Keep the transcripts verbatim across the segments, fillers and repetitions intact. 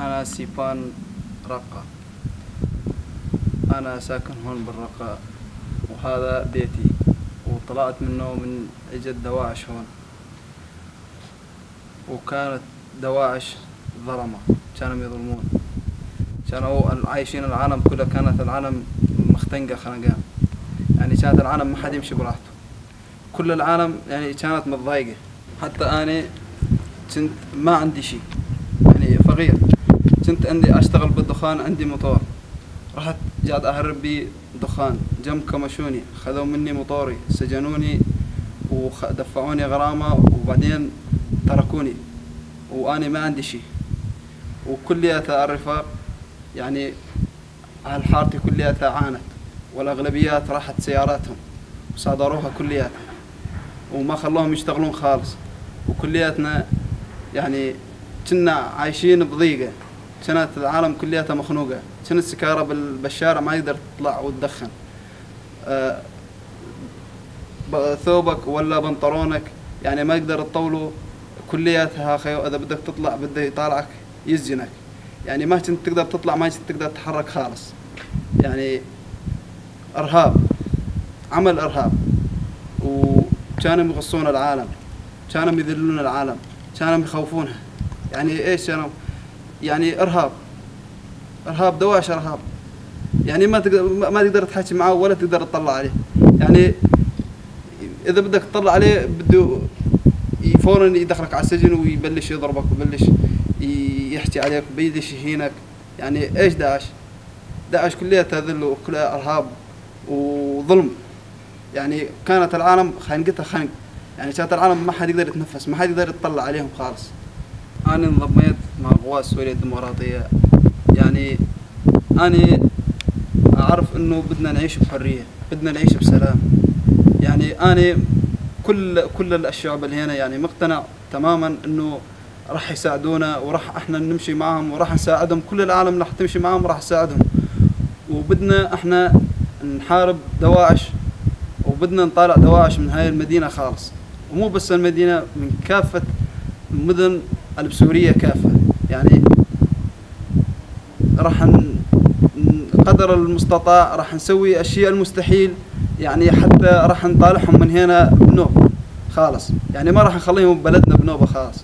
أنا سيبان رقة. أنا ساكن هون بالرقة، وهذا بيتي. وطلعت منه من إجت دواعش هون، وكانت دواعش ظلمة، كانوا يظلمون، كانوا عايشين العالم كله، كانت العالم مختنقة خنقان، يعني كانت العالم ما حد يمشي براحته. كل العالم يعني كانت متضايقة. حتى أنا كنت ما عندي شي، يعني فقير. كنت عندي أشتغل بالدخان، عندي موتور، رحت قاعد أهرب بيه دخان، جم كمشوني، خذوا مني موتوري، سجنوني، ودفعوني غرامة، وبعدين تركوني، وأنا ما عندي شي. وكلياتها الرفاق، يعني، أهل حارتي كلياتها عانت، والأغلبيات راحت سياراتهم وصادروها كلياتها، وما خلوهم يشتغلون خالص. وكلياتنا، يعني، كنا عايشين بضيقة، كانت العالم كلياتها مخنوقة، كانت السكارة بال-، بالشارع ما يقدر تطلع وتدخن. آه، ب-، ثوبك ولا بنطرونك، يعني، ما يقدر تطولو. كلياتها خيو، إذا بدك تطلع، بده يطالعك، يسجنك. يعني، ما كنت تقدر تطلع، ما كنت تقدر تتحرك خالص. يعني، إرهاب، عمل إرهاب. وكانوا يغصون العالم، كانوا يذلون العالم، كانوا يخوفونها. يعني، إيش كانوا؟ يعني، إرهاب. إرهاب، دواعش إرهاب. يعني، ما تقدر، ما، ما تقدر تحكي معاه ولا تقدر تطلع عليه. يعني، إذا بدك تطلع عليه، بده ي-، فورًا يدخلك على السجن ويبلش يضربك ويبلش ي-، يحكي عليك ويبلش يهينك. يعني، إيش داعش؟ داعش كلها تذل وكلها إرهاب وظلم. يعني، كانت العالم خنقتها خنق. يعني، كانت العالم ما حد يقدر يتنفس، ما حد يقدر يتطلع عليهم خالص. أنا انضميت مع قوات سوريا الديمقراطية. يعني، أنا أعرف إنه بدنا نعيش بحرية، بدنا نعيش بسلام. يعني، أنا كل، كل الشعب اللي هنا، يعني، مقتنع تمامًا إنه راح يساعدونا، وراح احنا نمشي معاهم، وراح نساعدهم. كل العالم راح تمشي معاهم، وراح تساعدهم. وبدنا احنا نحارب دواعش، وبدنا نطالع دواعش من هاي المدينة خالص، ومو بس المدينة، من كافة مدن البسورية كافة. يعني، راح ن-، ن-، قدر المستطاع راح نسوي الشيء المستحيل، يعني، حتى راح نطالعهم من هنا بنوب خالص. يعني، ما راح نخليهم ببلدنا بنوبة خالص.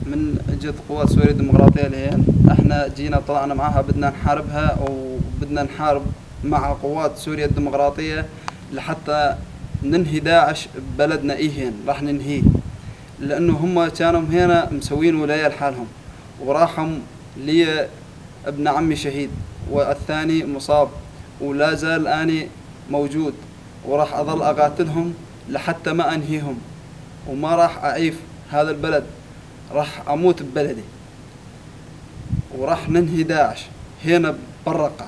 من جد قوات سوريا الديمقراطية اللي هي احنا جينا طلعنا معاها، بدنا نحاربها، وبدنا نحارب مع قوات سوريا الديمقراطية لحتى ننهي داعش ببلدنا. إيهن راح ننهيه، لأنه هم كانوا هنا مسوين ولاية لحالهم، وراحوا لي ابن عمي شهيد، والثاني مصاب، ولا زال أني موجود، وراح أظل أقاتلهم لحتى ما أنهيهم، وما راح أعيف هذا البلد. راح أموت ببلدي، وراح ننهي داعش هنا برقة.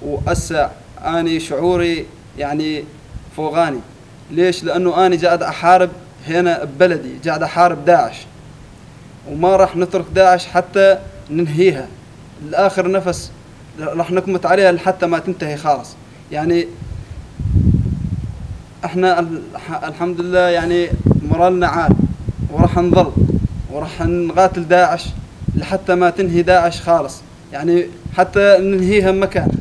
وأسع أني شعوري، يعني، فوقاني. ليش؟ لأنه أني قاعد أحارب هنا ببلدي، قاعد أحارب داعش، وما راح نترك داعش حتى ننهيها لآخر نفس، راح نكمت عليها لحتى ما تنتهي خالص. يعني، احنا الح-، الحمد لله، يعني، مورالنا عال، وراح نظل، وراح نقاتل داعش لحتى ما تنهي داعش خالص، يعني، حتى ننهيها مكان.